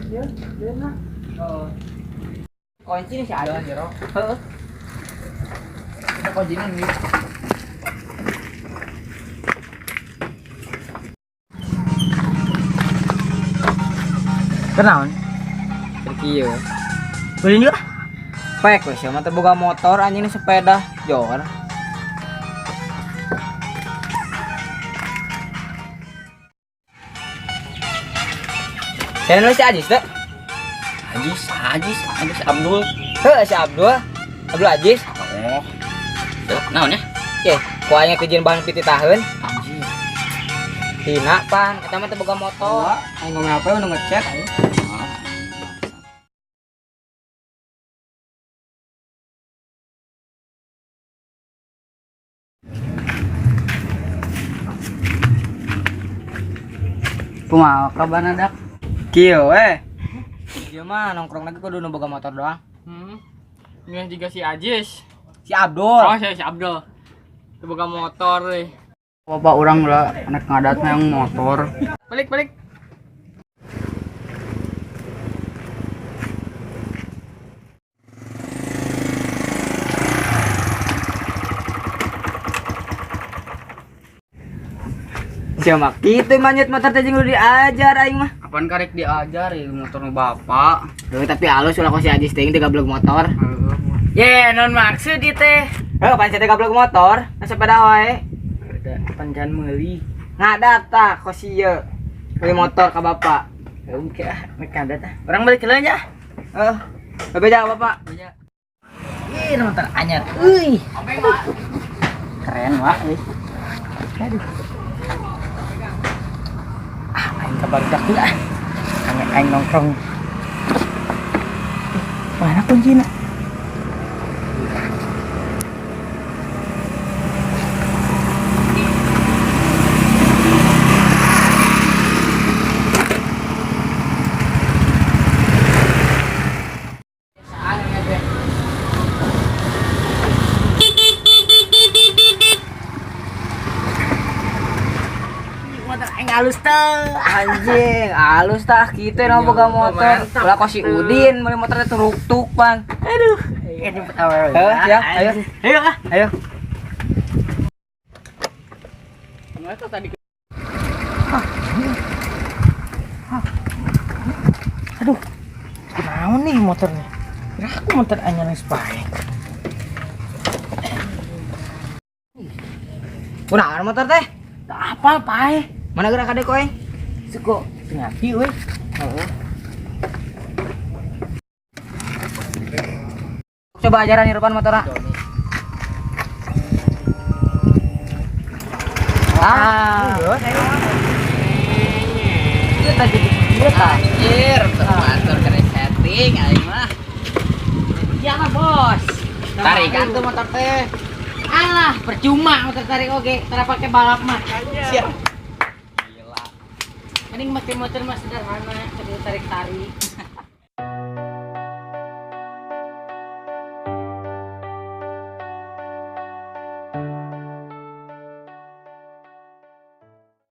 Ya, bener. Oh. Kunci nih si ada. Jero. Heeh. Kita kuncinya nih. Kenaon? Kieu. Beli juga. Pek we sia mah teu boga motor anjing ini sepeda jor. Saya si Ajis teh. Ajis, Ajis, Ajis Abdul. Heuh si Abdul. Abdul Ajis. Oh. Tuh, naon ya? Ye, ku aing teh bahan piti taheun. Anjir. Hina pan, eta mah teu boga motor. Aing ngomong apa nu ngechat aing. Kumaha kabarna dak? Kieu we. Ieu mah nongkrong lagi kudu nu boga motor doang. Ini juga si Ajis. Si Abdul. Oh, si Abdul. Itu boga motor deh. Bapak orang lah anak ngadatna yang motor. Balik, balik. Sia mah kitu manyet motor teh jeung diajar aing mah. Apaan karek diajar ya motor nu bapak. Duh, tapi halus ulah kok si Ajis teh teu gablek motor. Ye, non maksud di teh. Heuh, pan teh gablek motor, na sepeda wae. Pancan meuli. Ngadat tah kos ieu. Beli motor ka bapak. Oke ah, nek ngadat ah. Orang balik heula nya. Heuh. Bebeja ka bapak. Ih, motor anyar. Euy. Keren wah euy. Aduh. Ah, aing ka barudak deui ah. Aing aing nongkrong. Mana kuncina? Motor aing halus teh. Anjing, halus tah kitu nu boga motor. Ulah kos si Udin meuli motor teh turuk-tuk pan. Aduh, ini jemput awewe. Heuh, siap, ayo. Ayo ah. Ayo. Kenapa tadi? Aduh, kunaon nih motornya? Kira aku motor anyar geus bae. Kunaon motor teh? Tak apal pae. Mana gerak kade koe? Suko ngerti we. Heeh. Coba ajaran hirupan motorna. Ah, ieu tah jadi ieu tah. Anjir, motor keren setting aing mah. Ya bos. Tarikan tuh motor teh. Alah, percuma motor tarik oke, tara pakai balap mah. Siap. Gila. Mending pakai motor mah sederhana, sambil tarik-tarik.